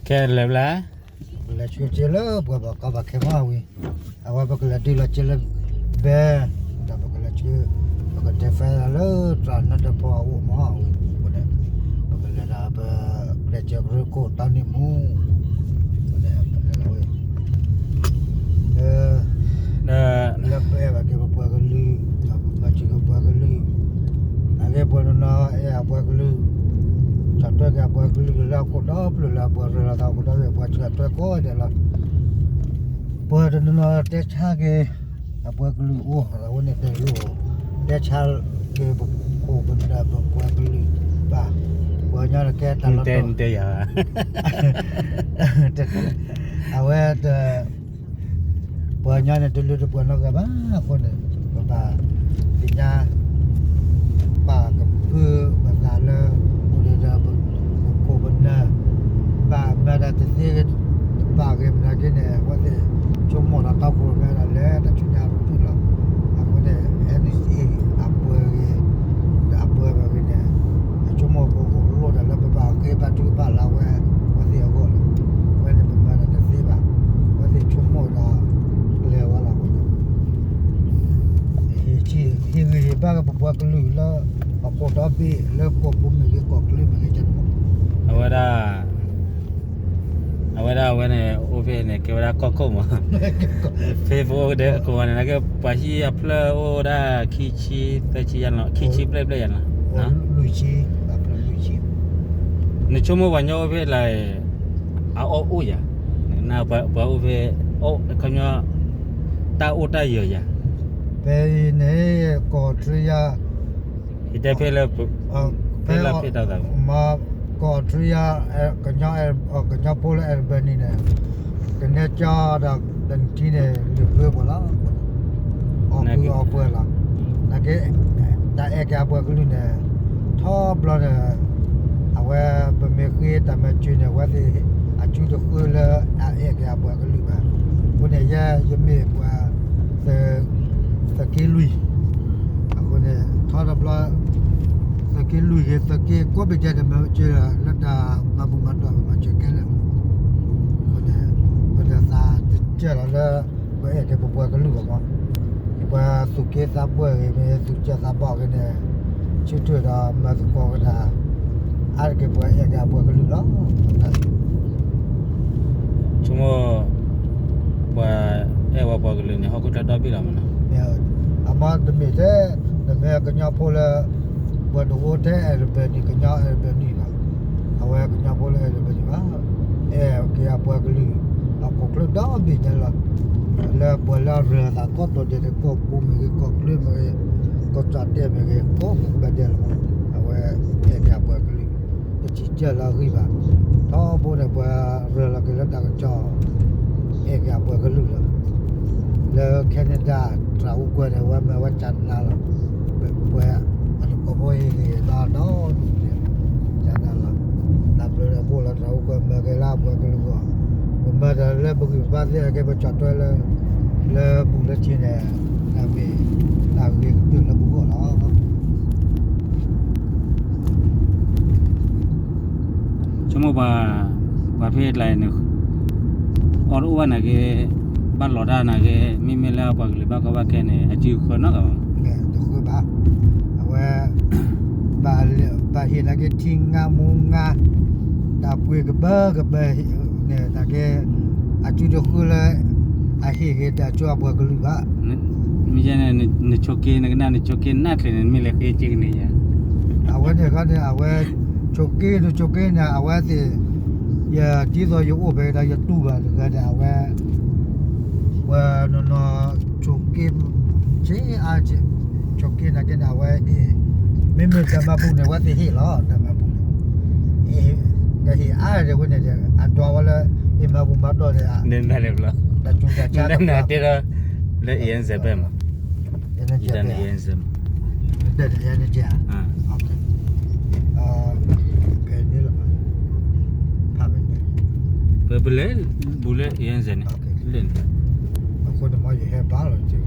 ခဲလၢာ်ဘျါ, ပလဲၤဆှၢက့ၤလၢပှၤဘၣ်ကီဘၣ်ခဲမးဝံၤ, အဝဲပကလဲၤဒုးလီၤက့ၤလၢ ဘဲ, ဒီးပကလဲၤဆှၢ, ပကတဲဖဲလၢတၢ်နၢ်တပီၢ်အအိၣ်မးဝံၤ, အဃိန့ၣ်, ပကလဲၤဒီးပ, ပလဲၤကၢကရၢခိၣ်တီနံၣ်မူ, အဃိန့ၣ် ပလဲၤလီၤဝဲ လၢပအဲၣ်ဘၣ်က့ၤပပှၤကလုာ်, ဒီးပမၤစၢၤက့ၤပှၤကလုာ်, နာ်က့ပှၤတနီၤအဲၣ်အပှၤကလုာ်, ဆီၣ်ထွဲက့ၤအပှၤကလုာ်လၢအခိၣ်ဒီဖျၢၣ်လၢအပှၤရၤလီၤသးအခိၣ်ဒီဖျၢၣ် ပှၤစၢၤထွဲကိးဂၤဒဲးလီၤ. ပှၤတနီၤနီၤတဲဆါက့ၤ, အပှၤကလုာ်အိၣ်အဝဲန့ၣ်တဲလိၤ, တဲဆါက့ၤပခိၣ်ပနၢ်ပပှၤကလုာ်ဘၣ်, ပှၤကညီန့ၣ်ကဲတၢ်လီၤတီ, အဝဲ ပှၤကညီန့ၣ် တလုၢ်တပှဲၤနီတဂၤဘၣ်အဃိန့ၣ်, ပဘၣ်သ့ၣ်ညါ ပာ်ကဖၢပသးလၢ အိၣ်ဒီးပခိၣ်ပနၢ်, ဘၣ်မၤတၢ်တသ့တဘၣ်ဂ့ၤမနုၤက့န့ၣ် အဝဲသ့ၣ်ဆိကမိၣ်ဒီးတီခိၣ်ရိၣ်မဲဒီးလဲၤတၢ်ဆူညါပူၤလီၤ. အဃိန့ၣ် NCA အပှၤဂ့ၤ, ဒီးအပှၤဘၣ်ဂ့ၤန့ၣ်, ယဆိကမိၣ်ပအိၣ်လိၣ်တၢ်လၢပဘၣ်ဃ့ဘါထုကဖၣ်လၢအဝဲ, အဝဲသ့ၣ်အဂီၢ်လီၤ. အဝဲန့ၣ်ပမၤတၢ်တသ့ဘၣ်, အဝဲသ့ၣ်ဆိကမိၣ်ဒီး, လဲၤဝဲလီၤအဃိန့ၣ် ဟ့ၣ်ဂံၢ်ဟ့ၣ်ဘါက့ၤပပှၤကလုာ်လၢ အခိၣ်ဒီဘ့ၣ်လၢကီၢ်ပူၤမ့ၢ်ဂ့ၤကီၢ်ချၢမ့ၢ်ဂ့ၤ, အဝဲဒၣ်, အဝဲဒၣ်အဝဲန့ၣ် အိၣ်ဖဲန့ၣ် ကဲဝဲဒၣ်ကီၢ်ခိၣ်မး, ဖဲပအိၣ်ဒီးအခိၣ်ဝဲန့ၣ် နာ်က့ပှၤဟံၣ်အဖျၢၣ်အိၣ်ဝဲဒၣ်ခံဆံသၢဆံယါလီၤ, ခံဆံဘျဲၣ်ဘျဲၣ်ယါလီၤ. နဆိကမိၣ်ပှၤကညီအိၣ်ဖဲလဲၣ်, အအီၣ်အိၣ်ယၤ, ပှၤအိၣ်ဖဲ, ခီပညီ, တၢ်အိၣ်တၢ်ယၢၤယၤ, ဖဲအံၤန့ၣ် ကီၢ်ထရံယါ, ယတဲဖဲလၢ, ဖဲလၢဖဲတၢ်သး, ကီၢ်ထရံယါ, ကညီ, ကညီဖိလၢ Albany န့ၣ်, ကနဲကၠီဒီးတနထံန့ၣ် လုၢ်ပှဲၤပှဲၤလီၤ. အီၣ်ကုအီပှဲၤလီၤ. နာ်က့, တၢ်အဲၣ်က့ၤအပှၤကလုာ်န့ၣ်, ထီဘျီန့ၣ်, အဝဲပမ့ၢ်ဃ့တၢ်မၤစၢၤန့ၣ် အဝဲသ့ၣ်အစုတဃၢလၢအအဲၣ်က့ၤအပှၤကလုာ်ဘၣ်. အဃိန့ၣ် ယဲယမ့ၢ်ပှၤ သုးက့လွံၢ်, အဃိန့ၣ် ထီတဘျီ သုးက့လွံၢ်ဂ့ၤ သုးက့ကိးဘ့ၣ်ကဲန့ၣ် မၤစၢၤလၢတၢ်မၤဘူၣ်မၤတီၢ် မၤစၢၤခဲလၢာ်. အဃိန့ၣ် ပတသးတစဲလီၤလၢ ပအဲၣ်က့ၤပပှၤကလုာ်ဘၣ်မး, ပှၤသူၣ်က့သးပှၢ်ဂ့ၤ မ့ၢ်သူၣ်စၢ်သးဘီၣ်ဂ့ၤန့ၣ် ဆၢထၢၣ်ဒီးမၤသကိးကဒါ အါတက့ၢ်ပှၤအဲၣ်က့ၤအပှၤကလုာ်လီၤ. ဆိကမိၣ် ပှၤအဲၣ်ဝဲပှၤကလုာ်န့ၣ် ဟီၣ်ခိၣ်ချၢဒီဘ့ၣ်လီၤမးနီၤ. အမ့ၢ်တမ့ၢ်ထဲ နမ့ၢ်ကညီဖိလၢ ပှၤတအိၣ်ထဲ Albany ကညီ Albany ဘၣ်, အဝဲကညီဖိလၢ Albany ဘၣ်, အဲၣ်က့ၤအပှၤကလုာ် အခိၣ်ချၢဒီဘ့ၣ်ညါလီၤ. လၢပှၤလၢအရၤသးကိးတီၤဒဲး ကီၢ်ပူၤမ့ၢ်ဂ့ၤ ကီၢ်ချၢမ့ၢ်ဂ့ၤ ကီၢ်ကၠီၣ်တဲၣ်မ့ၢ်ဂ့ၤ ကိးမုၢ်ဘၣ်ဒဲးလီၤ. အဝဲအဲၣ်က့ၤအပှၤကလုာ် တထံၣ်ကၢၢ်လီၤဂံၢ်ဘၣ်. ထီဘိန့ၣ် ပှၤရၤလီၤက့ၤလၢတၢ်ကစီၣ် အဲၣ်က့ၤအပှၤကလုာ်လီၤ. လၢ Canada တြၢ်အူကွဲၤန့ၣ် ဝဲမၢဝဲကၠးနါလီၤ. ပှၤအတကိးဖိအံၤန့ၣ် ဒီဒီနံၣ်န့ၣ် ကၠးနါလီၤ. တၢ်ဘျုးဒီးပအိၣ်လၢတြၢ်အူကွဲၤ မၢက့ၤလၢအပှၤကလုာ်အဂီၢ်, ပမၢတၢ်လၢပဂံၢ်ပဘါသ့ၣ်အကဲ ပကၠီၣ်ထွဲလၢ လၢပူၤလၢဆ့န့ၣ် တၢ်မ့ၢ်တၢ်ဂ့ၤကတၢၢ်လၢပဂီၢ်လီၤ. ဆိကမိၣ်ပှၤ, ပှၤဖဲတၢ်န့ၣ် အီၣ်တအိၣ်ဘၣ်နာ်က့, ဘၣ်လီၤတၢ်နာ်က့, မ့မ့ၢ်လၢအပှၤကလုာ်ဘၣ်ကီဘၣ်ခဲန့ၣ် အစုဃၢၤနီတဂၤဘၣ်. တဃၢၤဘၣ်. အဝဲ ဘၣ်ဟ့ၣ်နာ်က့ထံငါမူငါ, တၢ်ပှ့ၤကဘၢကဘၢန့ၣ် နာ်က့ အစုတဃၢလၢ အဟ့ၣ်ဂ့ၤတၢ်ကၠိအပှၤကလုာ်ဘၣ်. မ့ၢ်ယဲန့ၣ် နဆိးက့နကနၣ် နဆိးက့နၢ်ချ့န့ၣ် မ့ၢ်လဲၤဃ့က့ၤကန့ၣ်ယါ. အဝဲန့ၣ်ခီန့ၣ် အဝဲ ဆိးက့နဆိးက့န့ၣ် အဝဲသ့ၣ် ယဒ်သိးယအိၣ်ဖဲဒီးယတူၢ်ဘၣ်တဂၤဒီး အဝဲ ပှၤနီၢ်နီၢ် ဆိးက့ ဆ့အါ ဆိးက့နာ်က့န့ၣ် အဝဲဟ့ၣ်, မ့မ့ၢ်တၢ်မၤပူၤန့ၣ် အဝဲသ့ၣ်ဟ့ၣ်လီၤ တၢ်မၤပူၤန့ၣ်, ကဟ့ၣ်အါဒံးဝဲန့ၣ်ဒီး အဒွးဝဲလၢ ဟ့ၣ်မၤဘူၣ်မၤတီၢ်ဒီး တၢ်ဆူးတၢ်ဆါ နတဲဒီး လၢ A N Z ဘဲမး, ယတၢ်န့ၣ် A N Z မး, ယတၢ်န့ၣ် A N Z ဧါ, ဖဲန့ၣ်လီၤ, ဖဲန့ၣ် ပပလဲၤဘူးလၢ A N Z န့ၣ် လၢန့ၣ်, အ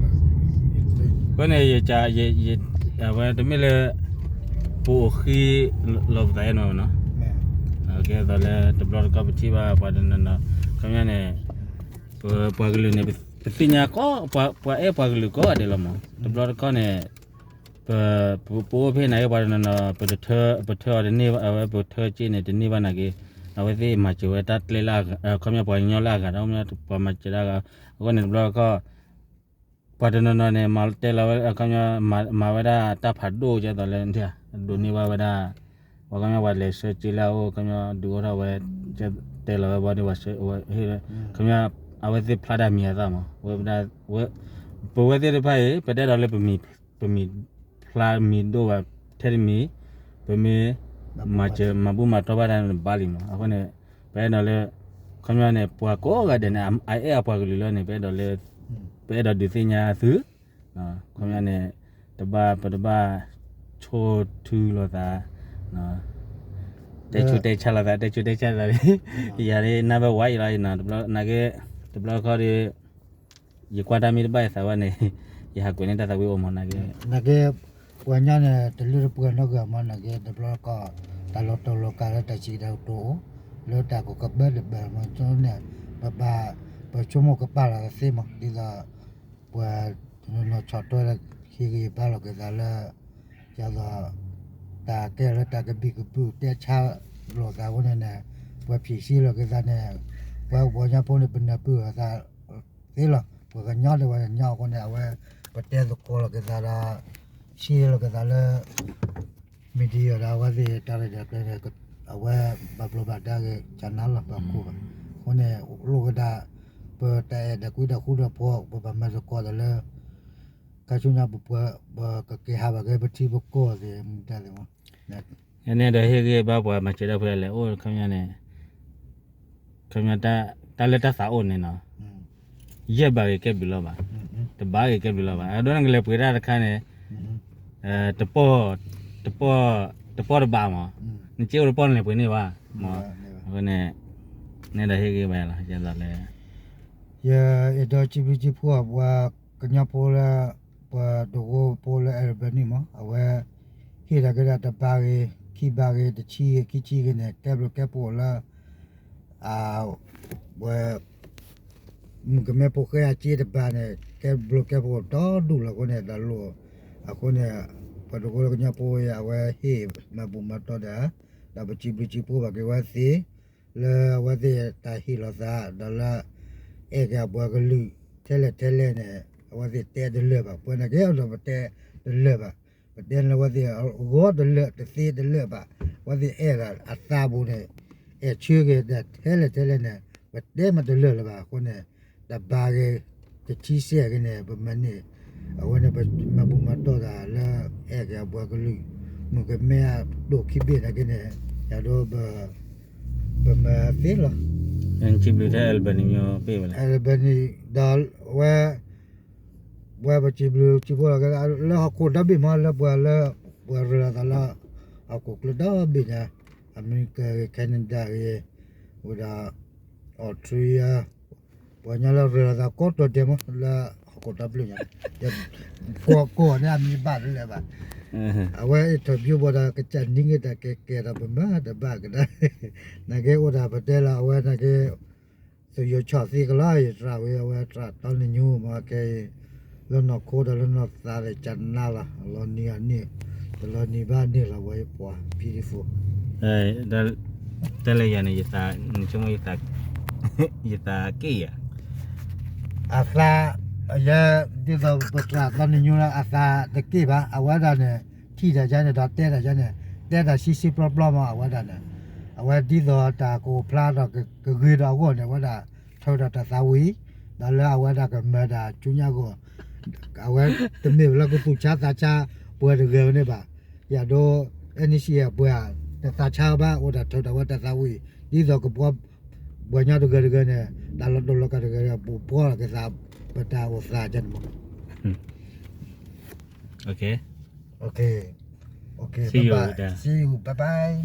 ဃိန့ၣ် ယက အဝဲတမ့ၢ်လၢ ပအိၣ်ဃံလီၤပသးအဲၣ်နီၤနီၤ, ကဲသိးလၢတဘျီတခီၣ်ပထံၣ်ဘၣ်ပှၤတနီၤနီၤ, ခီပညီန့ၣ် ပပှၤကလုာ်န့ၣ် ပသ့ၣ်ညါကီး ပှၤအဲၣ်ပှၤကလုာ်ကိးဂၤဒဲးလီၤမး. တဘျီတခီၣ်န့ၣ် ပ ပအိၣ်ဖဲနာ်က့ ပှၤတနီၤနီၤ ပထၢအီၤတန့ၢ်ဘၣ်, အဝဲပထၢစ့န့ၣ် တန့ၢ်ဘၣ်နာ်က့, အဝဲသ့ၣ်မၤစၢၤဝဲတၢ်ကျဲလၢအဂၤ, ခီပညီပှၤကညီလၢအဂၤဒီး ပှၤမၤစၢၤတၢ်ဂၤ, အဃိန့ၣ်တဘျီတခီၣ် ပှၤတနီၤနီၤန့ၣ် မၤတဲလီၤဝဲ ခီပညီ မၤဝဲဒၣ်တၢ်ဖးဒိၣ်ကဲသိးလၢ ဒိးန့ၢ်ဘၣ်ဝဲဒၣ် ပှၤခီပညီပှၤလဲၤဆှၢစ့လၢအအိၣ် ခီပညီဒုးအိၣ်ထီၣ်ဝဲ တဲလီၤဝဲဘီန့ၣ် ပှၤဆှၢဝဲ ခီပညီ အဝဲသ့ၣ်ဖျါတၢ်မံၤအသၣ်မး, ဝဲ ပဝဲသ့ၣ်တဖၣ်အံၤ ပတအဲၣ်ဒိးလၢ ပမ့ၢ်ဖျါမံၤဒိၣ်ဘၣ်ထဲတမံၤ, ပမ့ၢ်မၤစၢၤမၤဘူၣ်မၤတီၢ်ဘၣ်တၢ်န့ၣ်ဘၣ်လံမး. အဃိန့ၣ် ပအဲၣ်ဒိးလၢ ခီပညီန့ၣ် ပှၤကိးဂၤဒဲးန့ၣ် အအဲၣ်အပှၤကလုာ်လီၤန့ၣ် ပအဲၣ်ဒိးလၢ ပအဲၣ်ဒိးဒုးသ့ၣ်ညါသု ခီပညီန့ၣ် တဘၣ် ပတဘၣ်ဆိၣ်ထုလိာ်သး တဲဆူးတဲဆါလိာ်သး တဲဆူးတဲဆါလိာ်သး ယၤန့ၣ် နၢ်ဘၣ်ဝါအံၤလီၤ နာ်က့ တဘျီတခီၣ်ဒီး ယကွၢ်တၢ်မ့ၢ်တဘၣ်ယသးဘၣ်န့ၣ် ယဟးကွဲးန့ၢ်တၢ်သးဝံၣ်အိၣ်မး နာ်က့ နာ်က့ ပှၤကညီန့ၣ် တလုၢ်တပှဲၤနီတဂၤမး နာ်က့ တဘျီတခီၣ် တၢ်လီၤတူာ်လီၤကာ်လၢတၢ်စံးတၢ်ကတိၤအိၣ် လၢတၢ်ကကဘၢတဘၢမး န့ၣ် ပဘၣ် ပဆိကမိၣ်ကပာ်လီၤသ့မး ဒ်သိး ပှၤတနီၤနီၤဆီၣ်ထွဲလၢ ဟ့ၣ်ဂံၢ်ဘါလိာ်က့ၤသးလၢ ယသိး တၢ်ကဲလၢတၢ်ကဘံၣ်ကဘုၣ် တဲဆါလိာ်သးအဃိန့ၣ်န့ၣ် ပှၤဖံးဆံးလိာ်က့ၤသးန့ၣ် ပှၤပှၤကညီဖိန့ၣ် ပနၢ်ပၢၢ်လိာ်သးသ့လီၤ. ပှၤကညီဒီးပှၤကညီအဃိန့ၣ် အဝဲ ပတဲသကိးလိာ်က့ၤသးဒီး ဆံးလိာ်က့ၤသးလၢ မံၤဒံးယီၤဒီး အဝဲသ့ၣ်တၢ်ရဲၣ်တၢ်ကျဲၤန့ၣ် အဝဲဘၣ်ဘျီးဘၣ်ဒါက့ၤ ကနါလီၤ ပှၤကိးဘၣ်. အဃိန့ၣ် လိၣ်ကဒါ ပတၢ်အဲၣ်တၢ်ကွံတၢ်ဃူတၢ်ဖိး ပဘၣ်မၤသကိးတၢ်လၢ ခါဆူညါပပှၤ ပကက့ၤဟးဘၣ်က့ၤပထံပကီၢ်သ့ၣ် မတၤသ့ၣ်မး န့ၣ်ဒီးဟ့ၣ်ဂံၢ်ဘါပှၤမၤစၢၤတၢ်ဖိလဲၣ် အိၣ်ခီပညီန့ၣ် ခီပညီ တၢ်လၢတၢ်သးအိၣ်န့ၣ်နီၤ ယဲၢ်ဘးဂ့ၤကဲဘျုးလီၤဘၣ်, တဘးဂ့ၤကဲဘျုးလီၤဘၣ်, အဒိနကလဲၤပှ့ၤတၢ်တခါန့ၣ် တပီၢ် တပီၢ်တဘးမး, နစ့အိၣ်တပီၢ်နလဲၤပှ့ၤန့ၢ်ဘၣ်မး, အဃိန့ၣ် န့ၣ်ဒီးဟ့ၣ်ဂံၢ်ဘါလီၤ ယဲသိးလၢ ယအဲၣ်ဒိးစံးဘျုးစံးဖှိၣ်ပှၤကညီဖိလၢ ပှၤတဝၢဖိလၢ Albany မး အဝဲ ဟ့ၣ်ဒၣ်က့ၤဒၣ်တဘးဂ့ၤ ခံဘးဂ့ၤ တဆံဂ့ၤ ခံဆံဂ့ၤန့ၣ် ကဲဘျုးကဲဖှိၣ်လၢ အဝဲ မုၣ်ကမဲဖိဃဲအစ့တဘးန့ၣ် ကဲဘျုးကဲဖှိၣ်ဒီဒူၣ်လီၤအဃိန့ၣ် တၢ်လိၣ် အဃိန့ၣ် ပှၤတဝၢလၢကညီဖိအံၤ အဝဲဟ့ၣ်မၤဘူၣ်မၤတီၢ်ဒၣ် ဒီးပစံးဘျုးစံးဖှိၣ်ဘၣ်က့ၤဝဲသ့ လၢအဝဲသ့ၣ်တၢ်ဟ့ၣ်လီၤသး ဒီးလၢ အဲၣ်က့ၤအပှၤကလုာ် ထဲလဲၣ်ထဲလဲၣ်န့ၣ် အဝဲသ့ၣ်တဲတလၢာ်ဘၣ် ပှၤနာ်က့ဒီးပတဲတလၢာ်ဘၣ် ပတဲန့ၣ်လၢအဝဲသ့ၣ် ဂီၤတလၢာ်တသ့တလၢာ်ဘၣ် အဝဲသ့ၣ်အဲၣ်ဒၣ်အသးပူၤန့ၣ် အဲၣ်ဆၢက့ၤဒၣ်ထဲလဲၣ်ထဲလဲၣ်န့ၣ် ပတဲမ့ၢ်တလၢာ်လၢၤဘၣ် အဃိန့ၣ် တဘးဂ့ၤ တဆံစဲးဂ့ၤန့ၣ် ပမၤန့ၢ် အဝဲန့ၣ် ပမၤဘူၣ်မၤတီၢ်တၢ်လၢ အဲၣ်က့ၤအပှၤကလုာ် မုၣ်ကမဲအဒိၣ်ခံဘ့ၣ်နာ်က့န့ၣ် ယၤဒိ ပမၤသ့လီၤ Albany ဒီးဝဲ ဝဲပစံးဘျုးစံးဖှိၣ်လီၤက့ၤ လၢဟီၣ်ခိၣ်ဒီဘ့ၣ်မး လၢပှၤလၢ ပှၤရၤလီၤသးလၢ ဟီၣ်ခိၣ်ချၢဒီဘ့ၣ်ညါ အမဲရကၤဂ့ၤ Canada ဂ့ၤ ဝဲဒၣ် Australia ပှၤကညီလၢရၤလီၤသးကိးတီၤဒဲးမး လၢဟီၣ်ခိၣ်ဒီဘ့ၣ်ညါ ကိးကိးန့ၣ်အမံၤဘၣ်လၢဘၣ် အဝဲ interview ဘၣ်ဒီး ကစၢ်နံၤက့ၤတၢ်ကဲကဲဒီးပမၤတဘၣ်ကဒါ နာ်က့အိၣ်ဒၣ်ပတဲလီၤ အဝဲနာ်က့ သူယိၤဆီၣ်သ့ကလီၤ ယသရၣ်ဝဲအဝဲသရၣ်တီနံၤညူမးကဲအံၤ လၢနီၢ်ခိဒီးလၢနီၢ်သးဒီးကနါလီၤ လီၤနံၤအန့ၣ် တလီၤနံၤဘၣ်န့ၣ်လီၤ ဝဲပှၤ beautiful တၢ်လၢယၤန့ၣ် ယသး နဆိကမိၣ် ယသးက့ၣ်ယၤ အသး ယဲ ဒ်သိးပသရၣ်တီနံၤညူလၢအသးတက့ၣ်ဘၣ် အဝဲဒၣ်န့ၣ် ထံၣ်တၢ်ယါန့ၣ်ဒီးတဲတၢ်ယါန့ၣ် တဲတၢ်ဆံးဆံးပျီပျီမး အဝဲဒၣ်န့ၣ် အဝဲဒ်သိးတၢ်ကအိၣ်ဖျါဒီးကဂ့ၤဒီးအဂီၢ်န့ၣ် အဝဲဒၣ်ထုးဒီးတၢ်သးဝံၣ် ဒီးလၢအဝဲဒၣ်ကမၤတၢ်ဆူညါအဂီၢ် အဝဲတမ့ၢ်လၢကသူၣ်ဆါသးဆါပှၤတဂၤန့ၣ်ဘၣ် ယၤဒိ NCA ပှၤ တသးဆါဘၣ် အိၣ်ဒၣ်ထုးဒီးဝဲတၢ်သးဝံၣ် ဒ်သိးကဘှီ ပှၤကညီတဂၤတဂၤန့ၣ် တၢ်လီၤတူာ်လီၤကာ်တဂၤတဂၤ ပူၤဘှီလီၤက့ၤသး ပတၢ်အိၣ်သးကန့ၣ်မး See you, bye bye.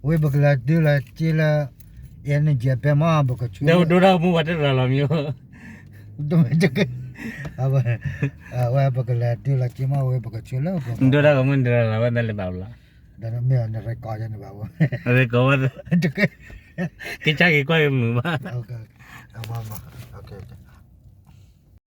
ဝဲပကလဲၤတုၤလီၤက့ၤလၢ energy ဖဲမး ပကဆူ ဒိၣ်ဒိၣ်တၢ်ကမူဝဲတရၤလီၤမ့ၢ် ဝဲပကလဲၤတုၤလီၤက့ၤမး ဝဲပကဆူလၢ ဒိၣ်တၢ်ကမူတရၤလီၤ ဝဲတလဲၤဘၣ်ဘျီ ဒီးမ့ၢ်အီၤနရဲၣ်ကီၢ်ယဲန့ၣ်ဘၣ်ဝဲ, ရဲၣ်ကီၢ်ဝဲ, တကဲ, ကစၢ်က့ၤကွၢ်က့ၤမုာ်ဘၣ်, အမ့ၢ်,